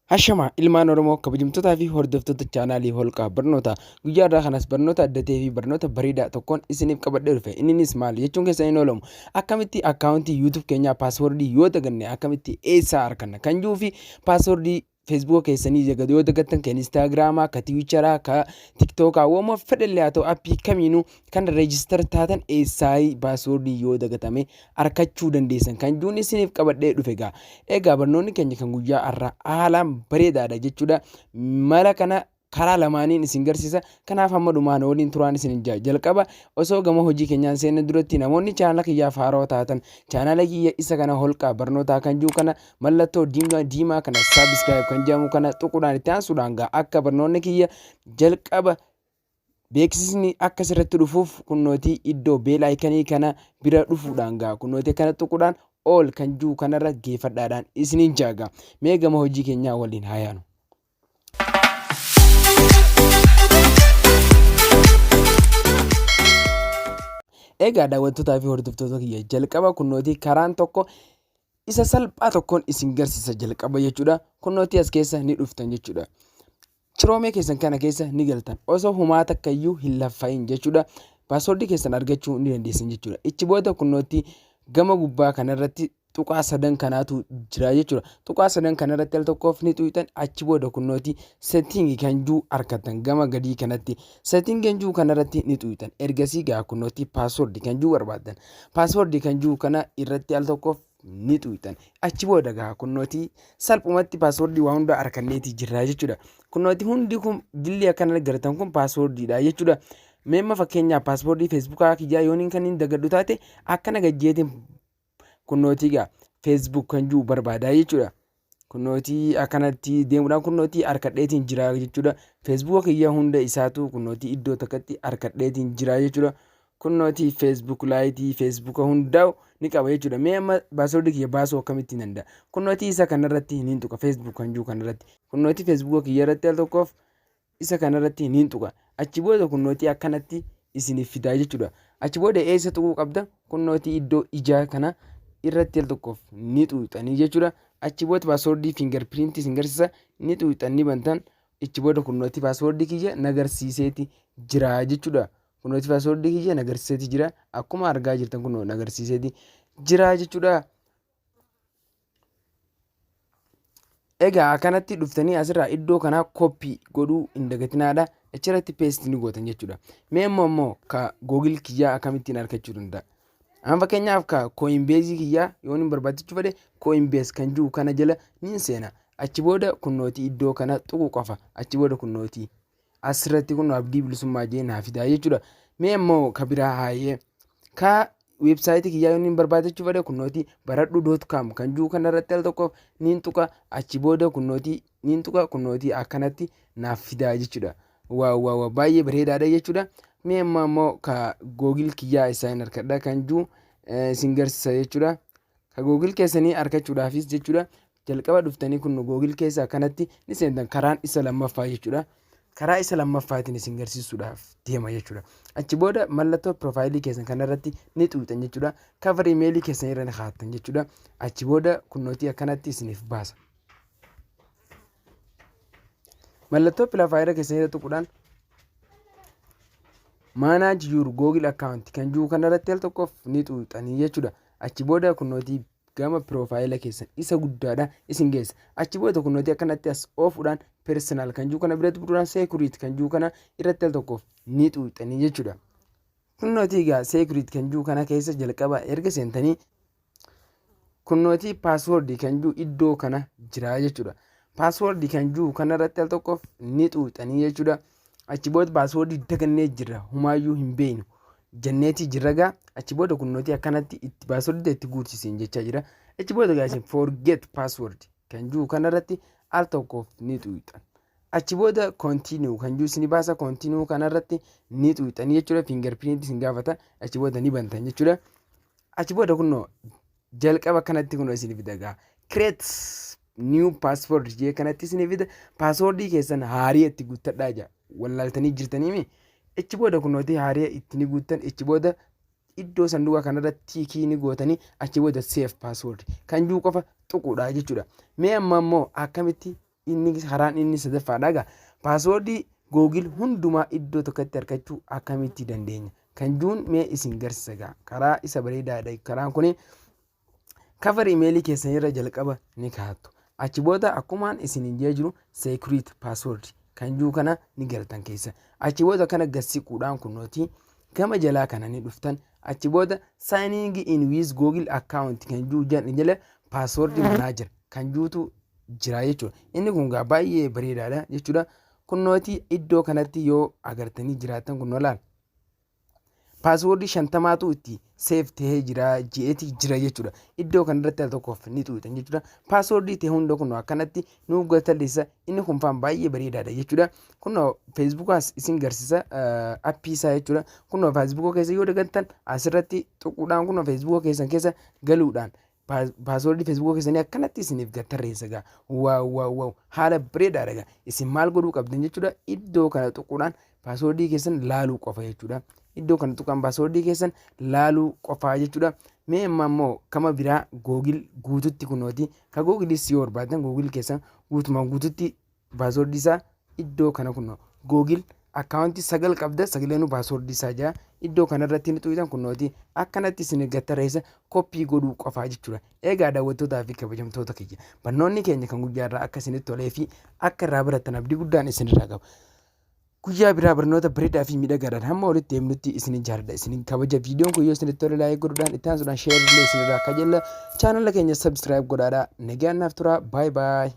Hashama ilmaan Oromoo kabajamtootaa fi hordoftoota chaanaalii Holqaa Barnootaa, guyyaa irraa kanas barnoota adda ta'ee fi barnoota bareedaa tokkoon isiniif qabadhee dhufe. Inninis maal jechuun keessan hin oolamu. Akkamitti akkaawuntii YouTube keenyaa paaswordii yoo daganne akkamitti eessaa arganna kan jiruu fi paaswordii Facebook keessanii yoo dagattan, kan Instagraamaa, ka Tiwiicharaa, ka Tiktookaa, wooma fedhallee haa ta'u, appii kamiinuu kan register taatan eessaayii paaswordii yoo dagatame arkachuu dandeessan kan juun isiniif qabadhee dhufe gaa. Egaa barnoonni keenya kan guyyaa har'aa haalaan bareedaadha jechuudha. Mala kana karaa lamaaniin isin garsiisa. Kanaaf hamma dhumaan waliin turaan isin jaa. Jalqaba osoo gama hojii keenyaan seenne duratti, namoonni chaanala kiyyaaf haarawaa taatan chaanala kiyya isa kana Holqaa Barnootaa kan jiru kana mallattoo diimaa diimaa kana subscribe kan jedhamu kana tuquudhaan, itti aansuudhaan gaa akka barnoonni kiyya jalqaba beeksisni akka sirratti dhufuuf kunnootii iddoo bell iconii kana bira dhufuudhaan gaa kunnootii kana tuquudhaan all kan jiru kanarra geeffadhaadhaan isiniin jaaga. Mee gama hojii keenyaa waliin haa yaanu. Egaa daawwattootaa fi hordoftoota kiyya, jalqaba kunnootii karaan tokko isa salphaa tokkoon isin garsiisa jalqaba jechuudha. Kunnootii as keessa ni dhuftan jechuudha. Chromeee keessan kana keessa ni galtan, osoo humaa takka iyyuu hin laffa'in jechuudha. Paaswordii keessan argachuu ni dandeessan jechuudha. Ichi booda kunnootti gama gubbaa kanarratti tuqaa sadan kanaatu jira jechuudha. Tuqaa sadan kanarratti al tokkoof ni tuqxan. Achi booda kunnooti setting kan jiru argattan gama gadii kanatti. Setting kan jiru kanarratti ni tuqxan. Ergasii gaa kunnooti paaswordii kan jiru barbaaddan. Paaswordii kan jiru kana irratti al tokkoof ni tuqxan. Achi booda gaa kunnooti salphumatti paaswordii waa hunda arganneetii jirra jechuudha. Kunnooti hundi kun jilli akkana gartan kun paaswordiidha jechuudha. Meemma fakkeenyaaf paaswordii Feesbuukaa kiyyaa yooniin kan hin dagadhu taate akkana gajjeetiin kunnootii gaa Facebook kan jiru barbaadaa jechuudha. Kunnootii akkanatti deemuudhaan kunnootii harkadheetiin jira jechuudha. Facebook kiyya hunda isaatu kunnootii iddoo takkatti harkadheetiin jira jechuudha. Kunnootii Facebook Liteii Facebook hundaa'u ni qaba jechuudha. Mee amma paaswordii kiyya baasuu akkamitti danda'a? Kunnootii isa kanarratti ni tuqa, Facebook kan jiru kanarratti. Kunnootii Facebook kiyya irratti al tokkoof isa kanarratti ni tuqa. Achi booda kunnootii akkanatti isiniif fidaa jechuudha. Achi booda eessa tuquu qabda? Kunnootii iddoo ijaa kana irratti al tokkoof ni tuqxanii jechuudha. Achi booda paaswordii fingerprintii isin garsiisa, ni tuqxan, ni bantan. Achi booda kunnootii paaswordii kiyya nagarsiiseeti jira jechuudha. Kunnootii paaswordii kiyya nagarsiiseeti jira. Akkuma argaa jirtan kunoo nagarsiiseeti jira jechuudha. Egaa akkanatti dhuftanii asirraa iddoo kanaa copy godhuu hin dagatinaadha. Achirratti paste ni gootan jechuudha. Mee immoo ka Google kiyyaa akkamittiin argachuu danda'a? Amma fakkeenyaaf ka Coinbase kiyyaa yoo hin barbaachachuu fedhe, Coinbase kan jiru kana jala ni seena. Achi booda kunnootii iddoo kana tuqu qofa. Achi booda kunnootii asirratti kun Abdii Bilisummaa jee naa fidaa jechuudha. Mee immoo ka biraa haayee ka weebsaayitii kiyyaa yoo hin barbaadachuu fedhe, kunnootii baradhu.com kan jiru kanarratti al tokkoof niin tuqa. Achi booda kunnootii niin tuqa, kunnootii akkanatti naaf fidaa jechuudha. Wow wow wow, baay'ee bareedaadha jechuudha. Mee amma immoo ka Google kiyyaa isaa hin argadha kan jiru isin garsiisa jechuudha. Ka Google keessanii argachuudhaafis jechuudha, jalqaba dhuftanii kun Google keessa akkanatti ni seentan, karaan isa lammaffaa jechuudha. Karaa isa lammaffaatiin isin garsiisuudhaaf deema jechuudha. Achi booda mallattoo piroofaayilii keessan kanarratti ni tuqxan jechuudha. Cover imeelii keessan irra ni kaa'attan jechuudha. Achi booda kunnootii akkanatti isiniif baasa. Mallattoo piroofaayila keessan irra tuquudhaan "Manage your Google account" kan jiru kanarratti al tokkoof ni tuqxanii jechuudha. Achi booda kunnootii gama piroofaayila keessan isa guddaadha isin geessa. Achi booda kunnootii akkanatti as oofuudhaan "Personal" kan jiru kana biratti butuudhaan "Security" kan jiru kana irratti al tokkoof ni tuqxanii jechuudha. Kunnootii egaa "Security" kan jiru kana keessa jalqaba erga seentanii kunnootii "Password" kan jiru iddoo kana jira jechuudha. "Password" kan jiru kanarratti al tokkoof ni tuqxanii jechuudha. Achi booda paaswoordii dagannee jirra, humaayyuu hin beeknu jenneetii jirra gaa. Achi booda kunnootii akkanatti itti paaswoordii itti guutsisiin jechaa jira. Achi booda gaa isin "Forget password" kan jiru kanarratti al tokkoof ni tuqxan. Achi booda "Continue" kan jiru isin baasa, "Continue" kanarratti ni tuqxanii jechuudha. Fingerprint isin gaafata, achi booda ni bantan jechuudha. Achi booda kunnoo jalqaba kanatti kunoo isin fida gaa. "Create new password" jee kanatti isin fida. Paaswoordii keessan haarii itti guuttadhaa jaa. Wallaaltanii jirtaniimi. Achi booda kunnootii haarii itti ni guuttan. Achi booda iddoo sanduuqa kanarratti tickii ni gootanii, achi booda "Save password" kan jiru qofa tuquudha jechuudha. Mee amma immoo akkamitti Inni karaan inni sadaffaadha egaa passwordii Google hundumaa iddoo tokkotti argachuu akkamitti dandeenya kan juun mee isin garsiisa. Egaa karaa isa bareedaadha. Karaan kun cover emailii keessan irra jalqaba ni kaa'attu. Achi booda akkumaan isin jee jiru security password kan jiru kana ni galtan keessa. Achi booda kana gad siquudhaan kunooti gama jalaa kana ni dhuftan. Achi booda signing in with Google account kan jiru jala password manager kan jirutu jira jechuudha. Inni kun gaa baay'ee bareedaadha jechuudha. Kunooti iddoo kanatti yoo agartanii jiraatan, kunoo laal. Passwordii 50tu itti save tahee jira je'eeti jira jechuudha. Iddoo kanarratti al tokkoof ni xuuxan jechuudha. Passwordii ta'e hunda kunoo akkanatti nuuf gatalleessa. Inni kun faan baay'ee bareedaadha jechuudha. Kunoo Facebookaas isin garsiisa, appii isaa jechuudha. Kunoo Facebooka keessa yoo dagattan, asirratti tuquudhaan kunoo Facebooka keessan keessa galuudhaan passwordii Facebooka keessanii akkanatti isiniif gatarreessa gaa. Wow, wow, wow, haala bareedaadha gaa. Isin maal godhuu qabdan jechuudha? Iddoo kana tuquudhaan passwordii keessan laaluu qofa jechuudha. Iddoo kana tuqaan passwordii keessan laaluu qofaa jechuudha. Mee amma immoo kama biraa Google guututti kunooti. Ka Googleis yoo barbaadan, Google keessan guutumaan guututti passwordii isaa iddoo kana kunoo Google accountii sagal qabda, sagaleenuu passwordii isaa jira. Iddoo kanarratti ni xuqitan, kunooti akkanatti isin gatarreessa, copy godhuu qofaa jechuudha. Egaa daawwattootaa fi kabajamtoota kiyya, barnoonni keenya kan guyyaa irraa akka isinitti tolee fi akka irraa barattan abdii guddaan isinirraa qaba. Guyyaa biraa barnoota bareedaa fi miidhagaadhaan hamma walitti deemnutti isinin jaalladha, isinin kabaja. Viidiyoon kun yoo isinitti tole like godhuudhaan, itti aansuudhaan share illee isinirraa kajeella, channela keenya subscribe godhaadhaa. Nagaan naaf tura, bye bye.